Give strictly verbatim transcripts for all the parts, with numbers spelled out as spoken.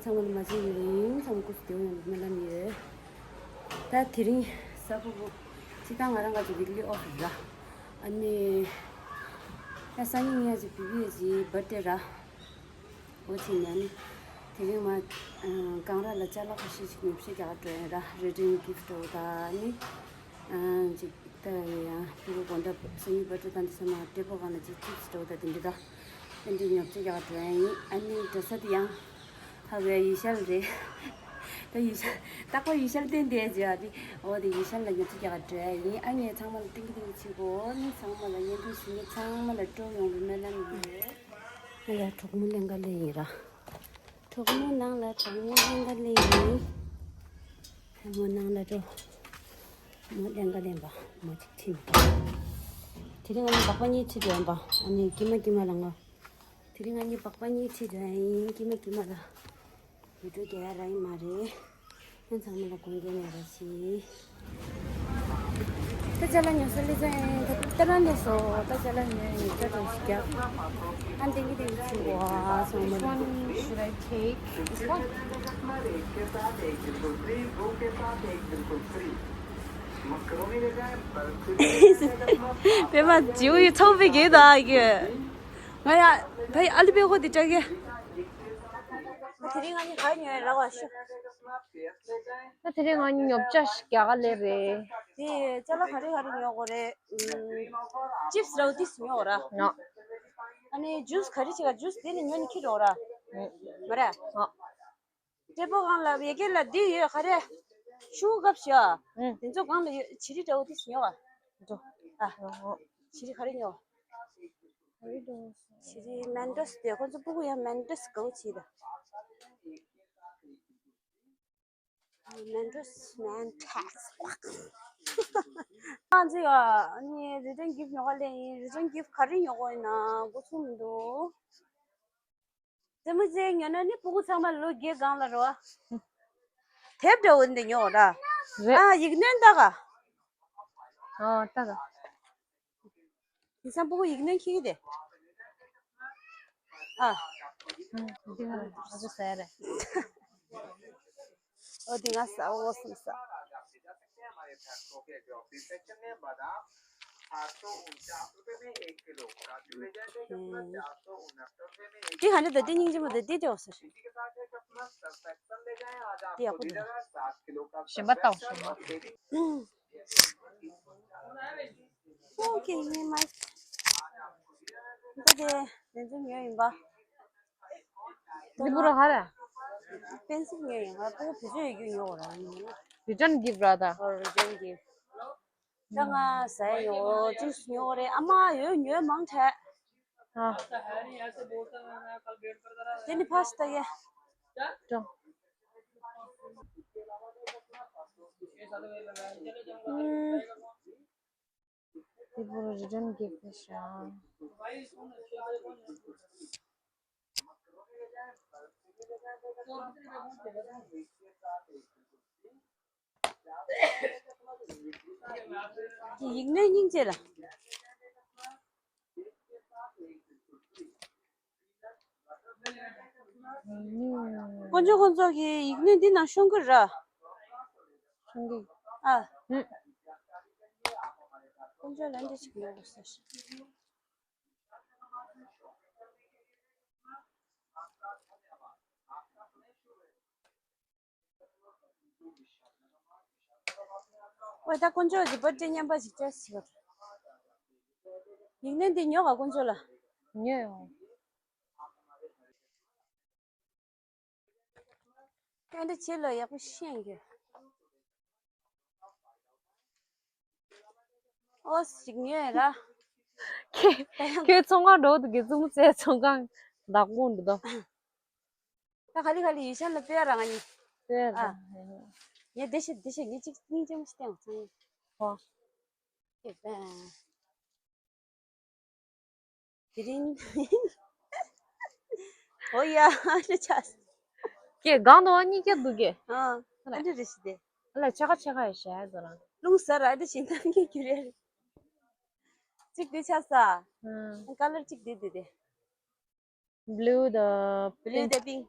ཚང་མ་ལ་མ་བརྗེད་ཡིན། ཚང་མ་སྐུ་གཟུགས་བདེ་པོ་ཡོང་བའི་སྨོན་ལམ་ཡོད། ད་དེ་རིང་གཟའ་ཕུར་བུ། སྤྱིར་བཏང་ང་རང་ག་ཚོད་weekly off རེད་ར། ཨ་ནི། ད་སང་ཉིན་ངའི་ཅིག་བི་བི་ཨེ་ཅིག་བར་ཐི་ཌེ་ར། འོ་ཅིག་ནས་ནི། དེ་རིང་མ། གངས་ར་ལ་ཅ་ལག་ཁ་ཤས་ཅིག་ཉོ་ཆ་རྒྱག་འགྲོ་ཡིན་ར། return gift འོ་ད་ནི། ཅིག་ད་ཡང་ཕྲུ་གུ་དགོང་དག་སང་ཉིན་བར་ཐི་ཌེ་དང་དེ་ཚོ་མ་ཊེ་བོ་སྒང་ལ་ཅིག་ཅིབ་སི་འདྲ་བོ་དང་དེ་འདྲ་ད། དེ་འདྲ་ཉོ་ཆ་རྒྱག་འགྲོ་ཡིན། ཨ་ནི་འགྲོ་ས་དེ་ཡང་ཧ་གོ་ཡ་ཡུལ་ཤུལ་རེད། ད་ཡུལ་ཤུལ་རྟག་པར་ཡུལ་ཤུལ་བསྟན་བསྡད་ཅེས་པ་དེ། འོ་དེ་ཡུལ་ཤུལ་ལ་ཉོ་ཆ་རྒྱག་འགྲོ་ཡ་ཡིན། ཨ་ངས་ཚང་མ་ལ་ཏིང་གི་ཏིང་གི་བྱེད་དགོས། ཨ་ནི་ཚང་མ་ལ་བརྙན་ཐུང་གཟིགས་མཁན་ཚང་མ་ལ་སྤྲོ་ཡོང་བའི་སྨོན་ལམ་ཡོད། ང་ཡ་གྲོགས་མོ་ལེན་ག་ལེ་ཡིན་ར། གྲོགས་མོ་ནང་ལ་གྲོགས་མོ་ལེན་ག་ལེ་ཡིན། གྲོགས་མོ་ནང་ལ་འགྲོ། མོ་ལེན་ག་ལེན་པ། མོ་གཅིག་ཁྲིད་མི་འདུག་དེ་རིང་ང་གཉིས་སྦག་སྦག་གཉིས་ཁྲིད་འགྲོ་ཡིན་པ། ཨ་ནི་ཀྱི་མ་ཀྱི་མ་ལ་ངོ་། དེ་རིང་ང་གཉིས་སྦག་སྦག་གཉིས་ཁྲིད་འགྲོ་ཡིན། ཀྱི་མ་ཀྱི་མ་ལ། བི་ཌི་ཡོ་རྒྱག་ཡ་རག་གི་མ་རེད། ཁྱེད་ཚང་མ་ལ་དགོངས་འགལ་མེད་པ་བྱེད། ད་ཅ་ལག་ཉོ་ས་སླེབས་ཚར་ཡིན། ད་ལྟ་རང་སླེབས་སོང་། ད་ཅ་ལག་ཉོས་ཡིན། ད་གྲོངས་ཤིག་རྒྱབ། ཨ་འདི་གི་འདི་གི་ཚིག་བ་ཚང་མ། Which one should I take? This one? པད་མ་བྱིའུ་ཡི་ཚོགས་པའི་གེ་ད་གི། ང་ཡ་ཕའི་ཨ་ལི་པའི་ཧོ་དི་ཏྲ་གེ། ད་དེ་རིང་ང་གཉིས་ག་རེ་ཉོ་ཡ་རག་པ་ཤོག་ད་དེ་རིང་ང་གཉིས་ཉོ་ཆ་ཞིག་རྒྱག་ག་ལེ་རེད། དེ་ཅ་ལག་ག་རེ་ག་རེ་ཉོ་དགོས་རེད། ཨུམ། ཅིབ་སི་ར་བ་ཏིས་ཉོ་དགོས་ར། ཨ་ནི་ཇུས་ག་རེ་བྱེད་ག་ཇུས་དེ་ནི་ཉོ་ནི་ཁྱེར་འགྲོ་ར། མ་རེད། ཊེ་བོ་སྒང་ལ་ཡ་གི་ལ་འདི་ཡོད་ག་རེ། ཤུ་གུ་ཀབ་ཤ། དེ་ཚོ་སྒང་ལ་ཡོད། བྱི་རིལ་འདྲ་བོ་དེ་ཉོ་བ། འགྲོ། ཨ། བྱི་རིལ་ག་རེ་ཉོ། བྱི་རིལ་མན་ཏོས་དེ་ཁོ་ཚོ་སྤུ་གུ་ཡང་མན་ཏོས་དགའ་བོ་བྱེད་ད། མན་ཏོས་མན་ཏོས། ཨ་ཙི་ཨ་ནི་རི་ཊན་གིཕ་ཉོ་ག་ལེ་ཡིན། རི་ཊན་གིཕ་ག་རེ་ཉོ་དགོས་ཡིན་ན་འགོ་ཚུགས་མི་འདུག་རྩེད་མོ་རྩེ་ཉོ་ན་ནི་སྤུ་གུ་ཚང་མ་ལོ་བརྒྱད་སྒང་ལ་རོ། དེབ་འདྲ་བོ་འདི་ཉོ་ར། རེད། ཨ་ཡིག་སྣོན་ལྟ་ག་ཨ་ལྟ་ག་དེང་སང་སྤུ་གུ་ཡིག་སྣོན་འཁྱེར་གི་དེ། ཨ། ཨ་ཙི་ཟེར་རེད། འོ་དེ་ང་ཟ་འོ་སེམས་ཟ། དེ་ག་འདྲ་འདུག་དེ་སྙིང་རྗེ་མོ་འདུག་དེ་དེ་འོ་ཟེར། དེ་ཡག་པོ་འདུག་གཞན་པ་ལྟ་བ་གཞན་པ། ཨོ་ཁེ་ངས་མ། འདི་དེ་ལན་ཚུན་ཉོས་ཡིན་པ། འདི་པུ་ར་ཧ་ར། པེན་སིལ་ཉོས་ཡིན། ང་པུ་བེད་སྤྱོད་ཡོད་རྒྱུ་ཉོ་ར་ཡིན། རི་ཊན་གིཕ་ར་ད། ཨོ་རི་ཊན་གིཕ། ད་ང་ཟ་ཡ་ཉོ་ཇུས་ཉོ་རེད། ཨ་མ་ཡོད་ཉོས་མང་དྲགས། ཨ། དེ་ནི་ཕ་སི་ཏ་ཡ། ཏོ། ཨུམ། དེ་པུ་ར་རི་ཊན་གིཕ་ཤ། ཡིག་སྣོད་སྙིང་རྗེ་ལ། དཀོན་མཆོག་ཁོང་ཚོ་གི་ཡིག་སྣོད་འདི་ནང་ཤོང་གི་ར། ཤོང་གི། ཨ། ཧུམ། དཀོན་མཆོག་ལ་འདི་ཞིག་ཡོད་ཟེར། ཨོ་ད་དཀོན་མཆོག་གི་བར་ཐི་ཌེ་མཉམ་པ་ཞིག་བཅར་ཞིག་ག་ཡིག་སྣོད་འདི་ཉོ་ག་དཀོན་མཆོག་ལ། ཉོས་ཡོང་། ཨེ་འདྲ་བྱེད་ལ་ཡག་པོ་ཤེས་རྒྱུ། ཨོ་ཞིག་ཉོས་ར། ཁྱེད་ཁྱེད་ཚོང་ཁང་འགྲོ་འདུག་གི་ཙུམ་ཙེ་ཚོང་ཁང་བདག་པོ་འདུག་དོ། ད་ག་ལེ་ག་ལེ་ཡུལ་ཤར་ལ་སྤོས་ར་ང་གཉིས། སྤོས་ར། ཨ། ངས་འདི་ཤེས་འདི་ཤེས་ངས་གཅིག་སྙིང་རྗེ་མོ་ཞིག་བསྟན་འོ་ཚང་མས། ཧོ། ཨེ་བེ། དེ་རིང་། ཨོ་ཡ་ཨ་ནི་ཆ། ཀྱེ་གང་དུ་བ་གཉིས་ཀྱ་འདུག་གེ་ཨ་ཨ་ནི་རེ་ཞིག་དེ། ཨ་ལ་ཆ་ག་ཆ་ག་ཡ་ཞེ་དོ་རང་། རླུང་ཟ་ར་ཨ་ནི་ཞིག་ནམ་གྱི་རྒྱུ་རེད། གཅིག་དེ་ཆ་ས། ཨ་ཀ་ལར་གཅིག་དེ་དེ་དེ། Blue the blue pink. The pink.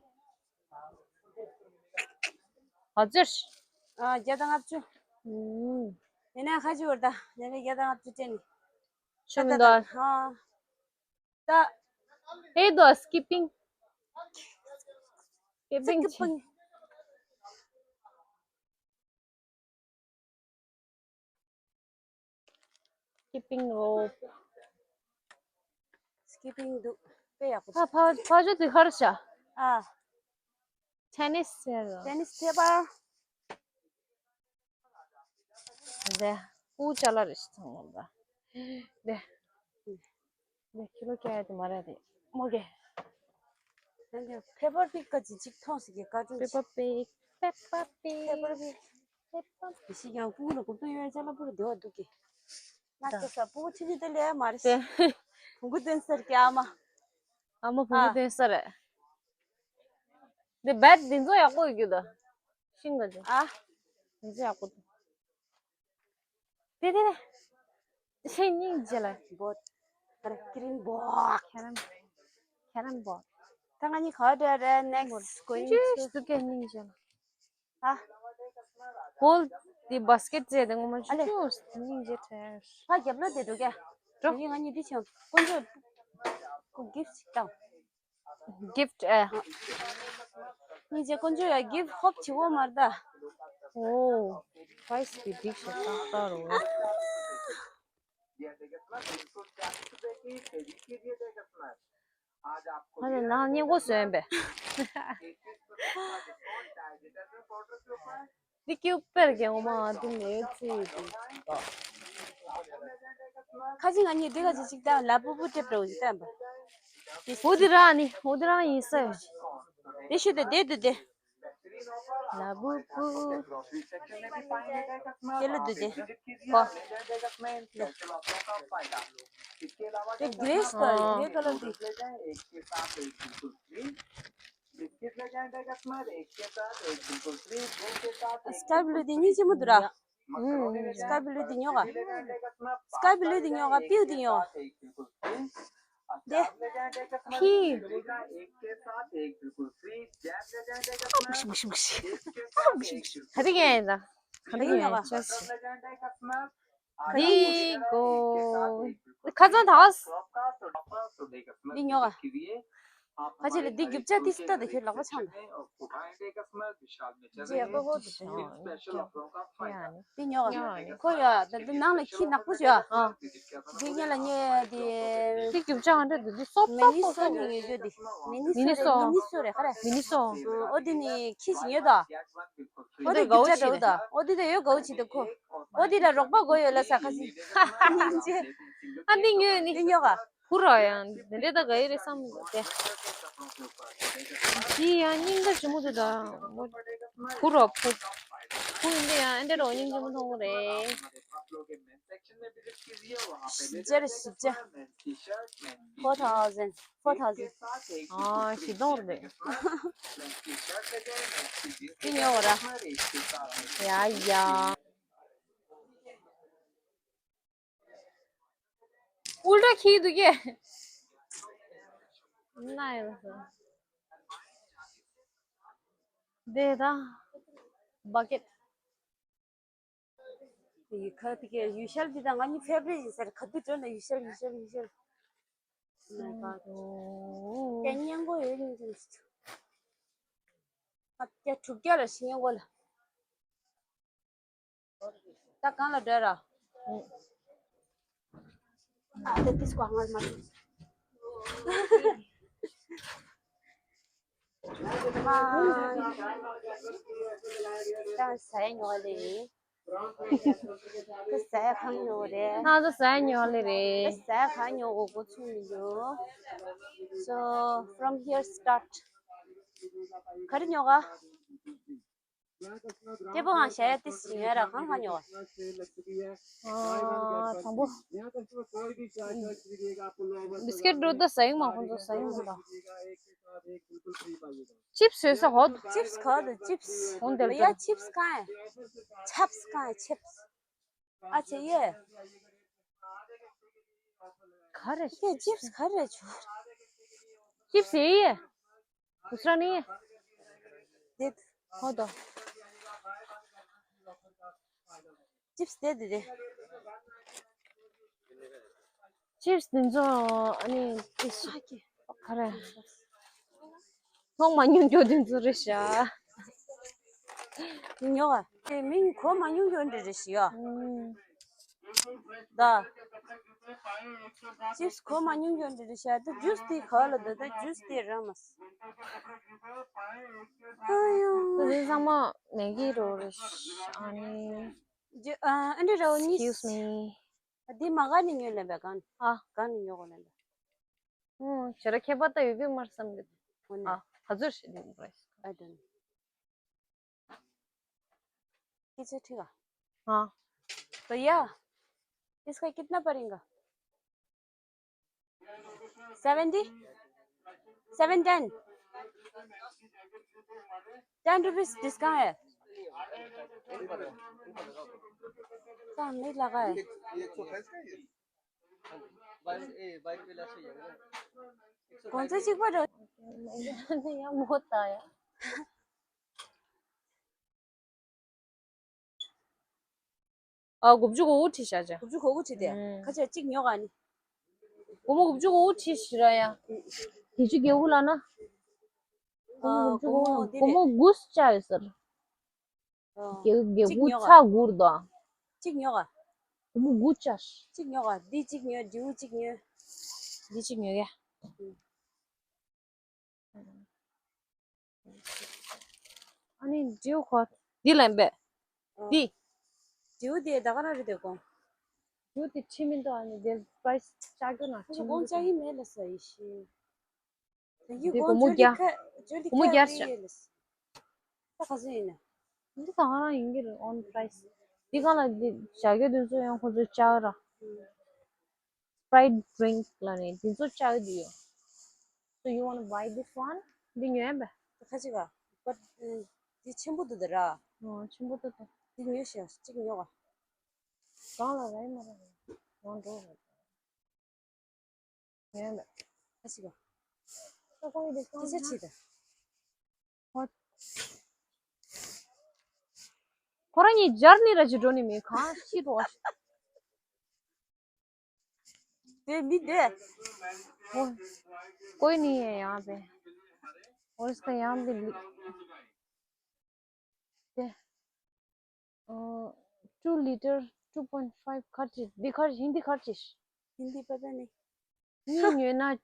ཨ་ཙིར། ཨ་བརྒྱ་དང་ལྔ་བཅུ། ཨུམ། ཡིན་ན་ཁ་ཅིག་བར་ད་ནས་ནས་བརྒྱ་དང་ལྔ་བཅུ་སྤྲད་ནི། ཆོ་མི་འདུག་ཨ། ད། ཨེ་འདུག་ཨ། སི་ཀི་པིང་། སི་ཀི་པིང་། སི་ཀི་པིང་། སི་ཀི་པིང་རོབ། སི་ཀི་པིང་འདུག་དཔེ་ཡག་པོ། ཕ་ཕ་ཕ་ཇོ་དེ་གར་བྱ། ཨ། ཏེ་ནིས་ཟེར་རོ། ཏེ་ནིས་ཐེ་བ། དེ་ཀུ་ཅ་ལ་རེ་ཞིག་ཚང་མ་ད། དེ། དེ་ཁྱི་ལོ་སྐྱ་ཡ་དེ་མ་རེད་དེ། མོ་གེ། ཕེ་པར་པིག་ག་ཅི་ཅིག་མཐོང་སི་གེ་ཀ་ཀྲུང་ཕེ་པར་པིག་ཕེ་པར་པིག་ཕེ་པར་པིག་ཕེ་པར་པིག་ཕེ་པར་པིག་ཤི་ཡང་ཀུ་ལ་ཀུ་ཏུ་ཡོད་ཅ་ལ་པུ་ར་དེ་བ་འདུག་གེ། ང་ཚོ་ས་པུ་ཆི་ཆི་དེ་ལས་མ་རེད། དེ། བུ་གུ་དོན་སར་གྱ་མ། ཨ་མ་བུ་མོ་ཨ། དོན་ས་རེད། འདི་བེད་འདི་ཚོ་ཡག་པོ་ཡོད་རྒྱུ་ད། ཤིང་ག་ཅུ། ཨ། འདི་ཚོ་ཡག་པོ་འདུག་དེ་དེ་དེ། ཤེས་སྙིང་རྗེ་ལ། བོད། ཨ་རེ་ཀི་རིན་བོག་ཁེ་རན། ཁེ་རན་བོག་ད་ང་གཉིས་ག་བ་འགྲོ་རེད། ནེག་སི་གོ་ཡིན་ཅུ་ཅུ་ཤི་དུ་ཀེ་སྙིང་རྗེ་ལ། ཨ། བོལ་དེ་བ་སི་ཀེ་ཊི་རྩེ་དེ་ངོ་མ་ཨ་ལེ། ཅུ་ཅུ་སྙིང་རྗེ་དྲན། ཕ་རྒྱབ་ལོ་དེ་འགྲོ་ག་འགྲོ། དེ་རིང་ང་གཉིས་འདི་བྱུང་། དཀོན་མཆོག་ཁོ་གིཕ་ཅིག་བཏང་། གིཕ་ཊི་ཨེ། སྙིང་རྗེ་དཀོན་མཆོག་ཡ་གིཕ་ཊི་ཧོབ་བྱེད་འོ་མ་རེད་ད། ཨོ། ཕ་རའི་སི་དེ་འགྲིག་ཤག་ཏག་ཏག་རེད། ང་ཚོ་ནང་སྙིང་པོ་བཟོས་པས། འདི་ཀྱུ་པར་གྱི་འོ་མ་འདི་མེད་ཚེ་འདི། ཁ་ཅིག་ང་གཉིས་འདི་ག་ཅིག་ཅིག་བཏང་ལ་པུ་པུ་ཏྲེབ་འགྲོ་ཅིག་བཏང་པ། འོ་དེ་རང་ནི་འོ་དེ་རང་ཡིན་ས་ཡོད། དེ་ཤུ་དེ་དེ་དེ་དེ། ལ་པུ་པུ། དེ་ལ་དེ་དེ། ཁོ། དེ་གྷི་རེ་ཀ་ལར་གྷི་རེ་ཀ་ལར་དེ། སི་ཀའི་བྷི་ལུ་དེ་སྙིང་རྗེ་མོ་འདུག་ར། ཨུམ། སི་ཀའི་བྷི་ལུ་དེ་ཉོ་ག་སི་ཀའི་བྷི་ལུ་དེ་ཉོ་ག་པིའུ་དེ་ཉོ་ག་དེ། ཕི། ག་རེ་ཡིན་ད། ག་རེ་ཉོ་ག་འདི་གོ། ཁ་སང་ད། འདི་ཉོ་ག་ཁ་ཆེ་ལ་འདི་རྒྱུ་ཆ་ཏིས་ལྟ་དུ་ཁྱོད་ལག་པ་འཆང་ད། ཇེ་ཧོ་ཧོ་དུ་ཤོ། འདི་ཉོ་ག་ཁོ་ཡ་ད་འདི་ནང་ལ་ཁྱི་ནག་པོ་ཞོ། འདི་ཉེ་ལ་ཉེ་འདི། འདི་རྒྱུ་ཆ་ཧ་འདྲ་འདི་འདི་སོབ་མི་ནི་སོ་ནི་ཡོད་རྒྱུ་འདི། མི་ནི་སོ་རེད། མི་ནི་སོ་རེད་ཧ་རེ། མི་ནི་སོ། ཨོ་འདི་ནི་ཁྱི་ཞིག་ཡོད་ད། ཨོ་འདི་རྒྱུ་ཆ་འདྲ་བོ་ད། ཨོ་འདི་ད་ཡོད་དགའ་བོ་ཅིག་ད་ཁོ། ཨོ་འདི་ལ་རོགས་པ་དགོས་ཡོད་ལ་ས་ཁ་སི། ཨ་འདི་ཉོས་ནི། འདི་ཉོ་ག་ཧུ་ར་ཡང་འདི་འདྲ་ད་ག་ཡི་རེད་བསམ་དེ། འདི་ཡང་སྙིང་ག་ཞིམ་མོ་དེ་ད། ཧུ་ར་ཕུ། ཕུ་འདི་ཡང་ཨེ་འདྲ་རོ་སྙིང་རྗེ་མོ་མཐོང་གི་རེད། བཞི་བརྒྱ་རེད་བཞི་བརྒྱ། Four thousand, four thousand. ཨ་བཞི་སྟོང་རེད། འདི་ཉོ་ར། ཡ་ཡ། ཨུལ་ཊ་ཁྱི་འདུག་གས། ན་ཡོད་སོ། དེ་ད། བ་ཀེད། ཡི་ཁ་དེ་གས་ཡུལ་ཤར་འདི་དང་ང་གཉིས་ཕེབ་རེད་ཡིན་ཟེར་ག་དུས་འགྲོ་ན་ཡུལ་ཤར་ཡུལ་ཤར་ཡུལ་ཤར། Oh my god. ཀྱ་སྙན་གོ་ཡོད་ཉིན་ཅིག་ཨ་ཀྱ་དྲུག་བརྒྱ་ལ་ཤི་སྙན་གོ་ལ། ད་གང་ལ་འགྲོ་ར། ཨ་ད་ཏིས་ཀོ་ཧང་མ། ད་ཟ་ཡ་ཉོ་ལེ། ད་ཟ་ཡ་གང་ཉོ་རེད། ད་ཟ་ཡ་ཉོ་ལེ་རེད། ད་ཟ་ཡ་གང་ཉོ་གོ་གོ་ཚུལ་མི་འདུག So from here start. ག་རེ་ཉོ་ག་སྐྱེ་བོ་ང་ཞ་ཡ་ཏི་སི་ཡོད་ར་གང་གང་ཉོ། ཨ་དང་པོ། བི་སི་ཀེ་ཊི་འགྲོ་ད་ཟ་ཡིན་མ་ཁོང་ཚོ་ཟ་ཡིན་མ་ད། ཅིབ་སི་ཟོས་ས་ཧོ། ཅིབ་སི་ཁོ་ད་ཅིབ་སི། ཧོང་དེར་ཡ་ཅིབ་སི་གང་ཡ། ཆབ་སི་གང་ཡ་ཆིབ་སི། ཨ་ཆེ་ཡེ། ག་རེ་ཡེ་ཅིབ་སི་ག་རེ་ཆུ། ཅིབ་སི་ཡེ། ཁུ་སྲ་ནི་ཡེ། དེ། ཧོ་དོ། ཅིབས་དེ་དེ་རེད། ཅིབས་དེ་ཚོ་ཨ་ནི་ཅིབས་ག་རེ། མཐོང་མ་མྱོང་རྒྱུ་དེ་ཚོ་རེད་ཤག་ཉོ་ག་དེ་མིང་གོ་མ་མྱོང་རྒྱུ་འདྲ་རེད་ཤག་ཡ། ད། ཅིབས་གོ་མ་མྱོང་རྒྱུ་འདྲ་རེད་ཤག་ད་ཇུས་དེ་ག་ལ་ད་ད་ཇུས་དེ་ར་མ་སི། ཨ་ཡོ། དེ་ཚང་མ་མེ་གི་རོ་རེད་ཤག་ཨ་ནི། ཇུ་ཨ་ཨ་འདྲ་ར་འོ་གཉིས། Excuse me. འདི་མ་ག་ནས་ཉོས་ལེན་པས་གང་། ཨ། གང་ནས་ཉོ་གོ་ལེན་པས། ཨོ་ཞེ་ར་ཁྱད་པར་ད་ཡོད་པའི་མར་བསམ་གི། འོ་ནས། ཨ་ག་ཚོད་ཞིག་འདུག་པ། I don't know. किसे ठीक है। हाँ। भैया, इसका कितना पड़ेगा? Seventy? Seven ten. Ten rupees discount है। काम नहीं लगा है। कौन सा चिक पर? यहाँ बहुत आया। ཨ་དགུ་བཅུ་གོ་དགུ་ཁྲིད་བཞག་བྱ། དགུ་བཅུ་གོ་དགུ་ཁྲིད་དེ། ཨུམ། ཁ་ཆེ་གཅིག་ཉོ་ག་ནི། སྒོར་མོ་དགུ་བཅུ་གོ་དགུ་ཁྲིད་ཞིག་ར་ཡ། བརྒྱད་ཅུ་གྱ་དགུ་ལ་ན། ཨ་སྒོར་མོ་དགུ་བཅུ་གོ་དགུ། སྒོར་མོ་དགུ་བཅག་ཡོད་ཟེར། ཨ། བརྒྱད་བརྒྱད་དགུ་ཉོ་ག་ཚ་དགུ་རེད་དོ། གཅིག་ཉོ་ག་སྒོར་མོ་དགུ་བཅག་གཅིག་ཉོ་ག་འདི་གཅིག་ཉོ། འདིའུ་གཅིག་ཉོ། འདི་གཅིག་ཉོ་ག་ཨུམ། ཨ་ནི་འདིའུ་ཁོ། འདི་ལེན་པས། ཨ། འདི། འདིའུ་དེ་ད་ག་རང་རེད་དེ་གོང་། འདིའུ་དེ་ཁྲིམས་མི་འདུག་ཨ་ནི་དེ་པ་རའི་སི་ཆག་རྒྱུ་ན་ཁྲིམས་མི་གོང་འདུག་ཆག་གི་མེད་ལ་ས་ཡི་ཤི། ད་ཡི་འདི་གོང་སྒོར་མོ་ཇོ་ལི་བརྒྱ། ཁ་ཇོ་ལི་སྒོར་མོ་ཁ་བརྒྱ་རེད་ཤག་ལ་ས། ད་ག་ཚོད་ཡིན་ན། འདི་ད་ག་རང་ཡིན་གྱི་རེད། ཨོན་པ་རའི་སི། འདི་གང་ལ་འདི་བྱ་རྒྱུ་དེ་ཚོ་ཡང་ཁོ་ཚོས་བཅག་ར། Sprite drink ལ་ནི་དེ་ཚོ་བཅག་གི་ཡོད། So you wanna buy this one? འདི་ཉོས་པས། ཁ་ཅིག་ག but འདི་ཆེན་པོ་འདུག་ད་ར། ཨོ་ཆེན་པོ་འདུག་ད། འདི་ཉོས་ཤག་གཅིག་ཉོ་ག་གང་ལ་རེད་མ་རེད། ཡང་འགྲོ་རེད། ཡོད་མེད། ཨ་ཅི་ག་ད་ཁོ་ཡི་དེ་ཆ་ཆི་ད། ཁོ་རང་གཉིས་སྦྱར་ནི་ར་ཅི་འགྲོ་ནི་མེད་གང་ཤི་འགྲོ། དེ་མི་དེ། ཨོ། ཀོའི་ནི་ཡང་ཡང་པེ། ཨོ་རི་སི་ཀ་ཡང་པེ་ལི། དེ། ཨོ། two liter two point five ཁར་ཅི། འདི་ཁར་ཧིན་དི་ཁར་ཅི། ཧིན་དི་པ་ཏ་ནི། གཉིས་ཉོས་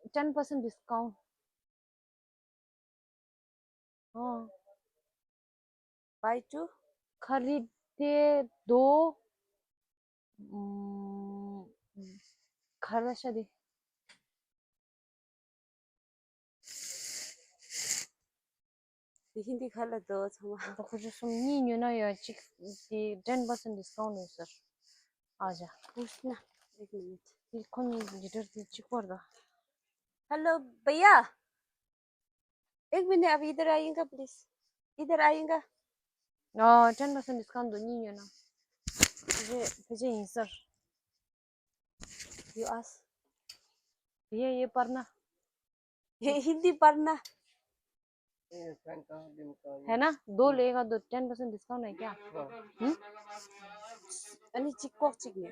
ན་ten percent discount. ཨོ། Buy two. ཁ་རི་དེ་དོ། ཨམ། ཁ་ར་ཤ་དེ། དེ་ཧིན་དི་ཁ་ལ་དོ་ཚང་མ། ད་ཁོ་ཚོ་གསུམ་གཉིས་ཉོས་ན་ཡ་གཅིག་དེ་ten percent discount ཡོད་ཟེར། ཨ་ཅག་པུཤ་ན། एक मिनट. དེ་ཁོ་གཉིས་ཀྱི་ལི་ཊར་དེ་གཅིག་པར་དང་། Hello भैया. एक मिनट, आप इधर आइएगा प्लीज. इधर आइएगा. ཨ། ten percent discount འདུག་གཉིས་ཉོས་ན། ཕལ་ཆེར་ཕལ་ཆེར་ཡིན་ཟེར། You ask. ये ये पढ़ना. ये हिंदी पढ़ना. है ना? दो लेगा तो ten percent discount है क्या? हम्म? अनि चिक कोक चिक ने.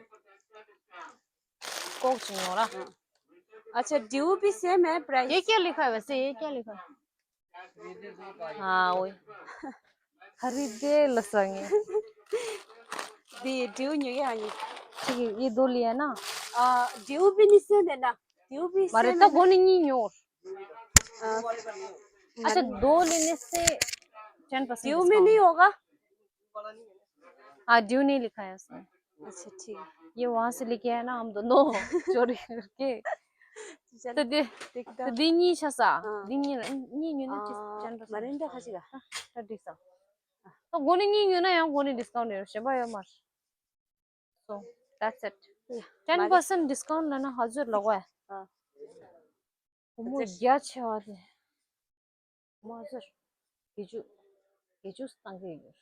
कोक चिक वाला. अच्छा, ड्यू भी सेम है प्राइस? ये क्या लिखा है वैसे? ये क्या लिखा है? हाँ, वही। खरीदे लसंगे। दी ड्यू न्यू ये आनी. ठीक है, ये दो लिया ना? आ, ड्यू भी नहीं सेम है ना? ड्यू भी सेम है ना? मारे तो गोनी नहीं न्यू. आ, अच्छा, दो लेने से ten percent discount. ड्यू में नहीं होगा? हाँ, ड्यू नहीं लिखा है उसमें. अच्छा, ठीक है. ये वहां से लेके आया ना हम दोनों चोरी करके. चल, तो दे, देखता. तो दे नहीं छसा. हाँ. दे नहीं, नहीं, नहीं ना. हाँ, ten percent. मारे नहीं देखा सीधा. हाँ, तो दे सा. तो गोनी नहीं ना, यहाँ गोनी discount है, शेबा या मार. So, that's it. Ten percent discount ལ་ན་ཧ་ཟུར་ལོག་བས། ཨ། བུ་མོ་རྒྱ་ཆེ་བ་དེ། མ་ཟུར། བརྒྱད་ཅུ། བརྒྱད་ཅུ་བཏང་གི་ཡོད།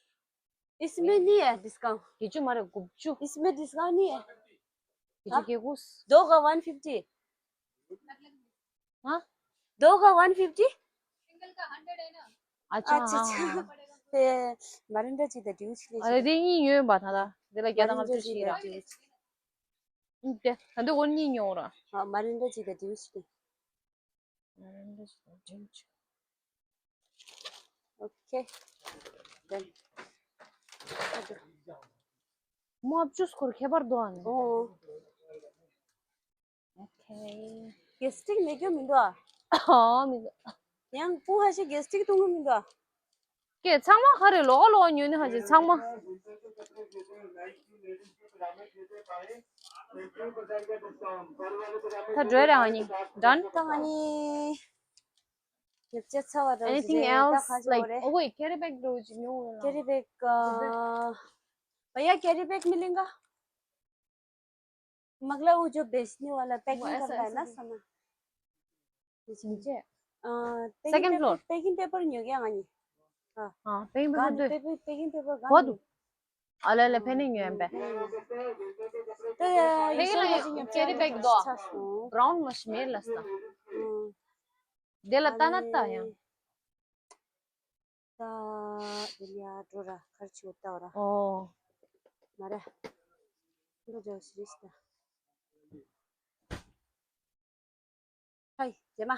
इसमें नहीं है डिस्काउंट. བརྒྱད་ཅུ་མ་རེད། དགུ་བཅུ། इसमें डिस्काउंट नहीं है. བརྒྱད་ཅུ་གྱ་དགུ། दो का वन फिफ्टी. हाँ? दो का वन फिफ्टी? सिंगल का हंड्रेड है ना? अच्छा, अच्छा, हाँ, अच्छा. हाँ. དེ་མ་རིན་འདྲ་ཅིག་དང་འབྲིའུ་ཅིག་ལས་ཨ་ལས་དེ་གཉིས་ཉོས་ཡིན་པ་ད་ལྟ། དེ་ལ་བརྒྱ་དང་ལྔ་བཅུ་ཞིག་ར། འབྲིའུ་ཅིག་དེ་ད་འདི་འོ་གཉིས་ཉོ་ར། ཨ་མ་རིན་འདྲ་ཅིག་དང་འབྲིའུ་ཅིག་ཨོ་ཁེ། ལྡན། མོ་ཨབ་ཅུས་སྐོར་ཁྱད་པར་འདུག་ཨ་ནི། ཨོ། ཨོ་ཁེ། གེ་སི་ཊིག་མེད་རྒྱུ་མི་འདུག་ཨ། ཨོ་མི་འདུག་ཡང་སྤུ་ཧ་ཤི་གེ་སི་ཊིག་གཏོང་གི་མི་འདུག་ཨ། ཀྱེ་ཚང་མ་ཁ་རེ་ལོག་ལོག་ཉོས་ནི་ཧ་ཅི་ཚང་མ། ད་འགྲོ་རེ་ཨ་ནི། ཌན། ད་ཨ་ནི། ཉེ་ཆར་ཚ་བ་རང་Anything ཞིག་རེད། ད་else? ཁ་ཅིག་Like, རེད། Oh wait, carry bag འགྲོ་ཅིག་ཉོ་ཡོད་ན། Carry bag ཨ། བ་ཡ་carry bag མི་ལེན་ག मगला वो जो बेचने वाला वो पैकिंग ऐसा, करता है ऐसा ना भी। सामान। नीचे। नीचे। अ, packing Second paper, floor. Packing paper ཉོ་གི་ང་གཉིས། हाँ। हाँ, पैकिंग पेपर गान दो। पेपर, पैकिंग पेपर गान बहुत दो। अलग अलग पहने न्यू एम पे। तो ये ཕ་གི་ལ་ཡང་ཀེ་རི་བེག་འདུག་ཨ། བྷ་རའུན་མ་ཞིག་མེད་ལ་ས། དེ་ལ་ལྟ་ན་ལྟ་ཡང་། ད་དེ་ལ་ཡ་འགྲོ་ར་གར་ཆུ་ལྟ་བ་ར། ཨོ། མ་ར། འགྲོ་འགྲོ་ཤི་རི་ཤི་ད། ཧའི་རྗེས་མ།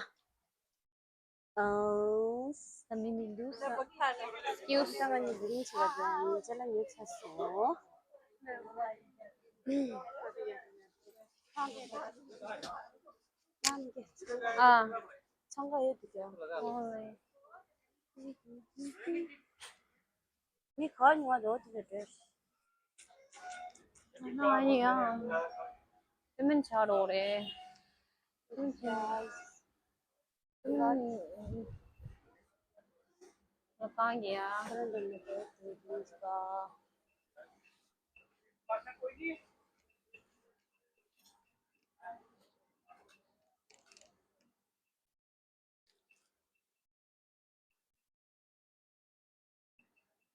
ཨོ། ད་མི་མི་འདུག་ས། Excuse. ད་ང་གཉིས་འདི་རིང་ཆེ་བ་དང་ཅ་ལག་ཉོས་ཚར་སོང་། ཨ། འཚང་ཁ་ཡོད་དུ་ཀྱང་། ཨོ། མི་ག་ཉུང་བ་འགྲོ་དུ་རེད། ང་ཡི་ཡང་། ཏི་མིན་ཆ་རོགས་རེད། ཏི་མིན་ཆ། ཏི་མིན། ང་གང་གི་ཡ། ཁ་ར་འདི་མི་འགྲོ་དུ་རེད།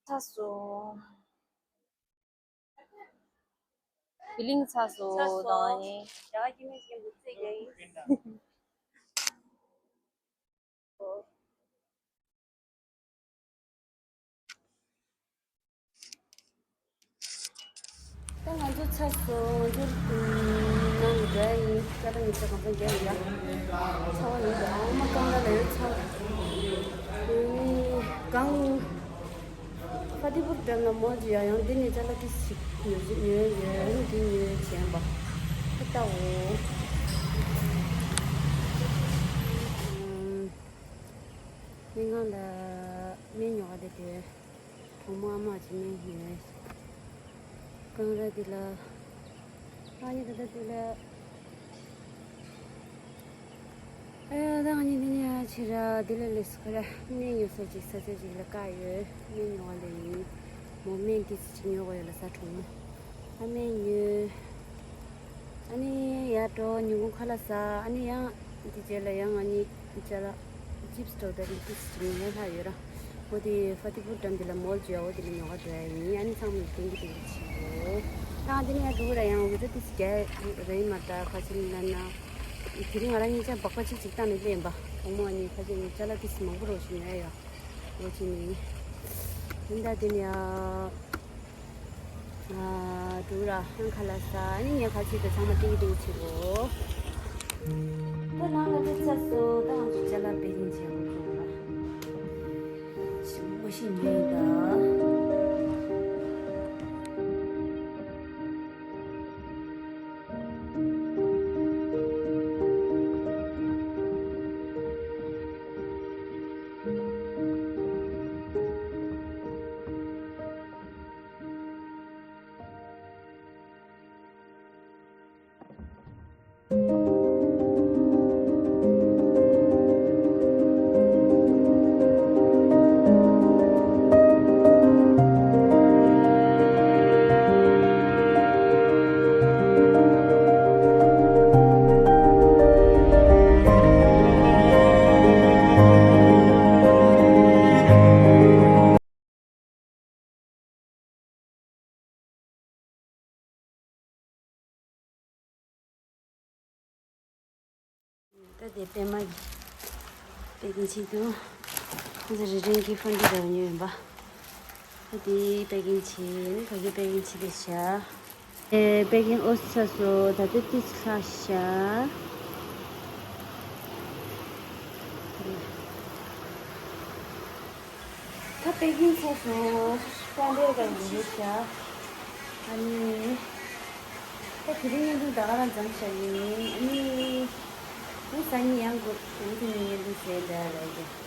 ཚ་སོ། བི་ལིང་ཚ་སོ། ཚ་སོ། དང་ནི། རྒྱ་གར་གྱི་མི་ཞིག་འདུག་ཚེ་རྒྱ་ཡིན། ད་ང་ཚོ་ཚར་སོང་། ང་ཚོ་ནང་འགྲོ་ཡ་ཡིན། སྐྱ་ད་ངེད་ཚོ་གང་ཚང་རྒྱག་ཡིན་ཡ། ཚ་བ་ཡིན་ད། ཨ་མ་གང་ལ་ལ་ཡོད་ཚ་བ། ཨུམ། གང་། ཕ་ཏི་པུར་འགྲམ་ལ་མོ་ཅི་ཡ་ཡང་འདི་ནས་ཅ་ལག་ཏི་ཞིག་ཉོ་ཉོ་ཡོད། འདི་ཉོ་བྱས་པ་ཧ་ལྟ་འོ། ཨུམ། མི་ང་ལ་མི་ཉོ་བ་དེ་དེ། གྲོགས་མོ་ཨ་མ་ཅིག་ནས་ཉོས། གང་ར་དེ་ལ། ཨ་ནི་ད་ལྟ་དེ་ལ། ཨ་ཡ་ད་ཨ་ནི་དེ་ནས་ཨ་ཕྱི་ར་དེ་ལ་ལས་སུ་ཁ་ར་སྨན་ཉོ་ས་ཅིག་ས་ཆ་ཅིག་ལ་བཀག་ཡོད། སྨན་ཉོ་བ་ལ་ཡིན། མོ་སྨན་ཏིས་ཅིག་ཉོ་དགོས་ཡོད་ལ་ས། གྲོགས་མོ་ཨ་སྨན་ཉོས། ཨ་ནི་ཡར་འགྲོ། ཉིན་གུང་ཁ་ལག་ཟ། ཨ་ནི་ཡང་དེ་རྗེས་ལ་ཡང་ཨ་ནི་ཅ་ལག་ཅིབ་སི་འདྲ་བོ་དང་ཏིས་ཅིག་ཉོས་ལྷག་ཡོད་ར། འོ་དེ་ཕ་ཏི་པུར་འགྲམ་དེ་ལ་མོལ་བརྗོད་འོ་དེ་ལ་ཉོ་ག་འགྲོ་ཡ་ཡིན། ཨ་ནི་ཚང་མ་ལ་སྟོན་གི་སྟོན་གི་བྱེད་དགོས། ད་དེ་ནས་ཡར་འགྲོ་གི་ར། ཡང་འུ་ཚོ་ཏིས་རྒྱ་རེད་མ་ད་ཁ་ཆེ་ལ་ན། དེ་རིང་ང་རང་གཉིས་ཆ་སྦག་སྦག་ཅིག་ཅིག་བཏང་ནས་སླེབས་ཡིན་པ། གྲོགས་མོ་ཨ་ནི་ཁ་ཆེ་ནས་ཅ་ལག་ཏིས་མང་པོ་རོགས་ཞིག་ཉོ་ཡ་ཡོད། འོ་ཅི་ནི། ཡིན་ད་དེ་ནས་ཡ། ཨ། འགྲོ་ར། ཧང་ཁ་ལག་ཟ། ཨ་ནི་ངས་ཁ་ཆེ་དང་ཚང་མ་ཏིང་ཏིང་བྱེད་དགོས། ད་ནང་ལ་སླེབས་ཚར་སོང་། ད་ང་ཚོ་ཅ་ལག་པེ་ཀིང་བྱེད་དགོས་འགྲོ་ར། ཞིམ་པོ་ཞིག་ཉོས་ཡིན་ད། ད་དེ་པད་མ་གི་པེ་ཀིང་ཅིག་འདུག་ཁོང་ཚོ་རེ་རེ་གི་ཕོན་ཌི་དང་ཉོས་ཡིན་པ། འདི་པེ་ཀིང་བྱས། ཕ་གི་པེ་ཀིང་བྱས་ཏེ་བཞག་ཨེ། པེ་ཀིང་ཨོ་ཚ་སོ། ད་ལྟ་ཏིས་ལྷག་བཞག་ད་པེ་ཀིང་ཚར་སོང་། ཀ་འདྲའི་ཀ་ཡིན་རེད་བཞག་ཨ་ནི། ད་དེ་རིང་བརྙན་ཐུང་ད་ག་རང་མཚམས་བཞག་ཡིན། ཨ་ནི། ཨུ་སང་ཉིན་ཡང་དགོས། ཨུ་དེ་ཉིན་བརྙན་ཐུང་གསན་དྲ་རེད།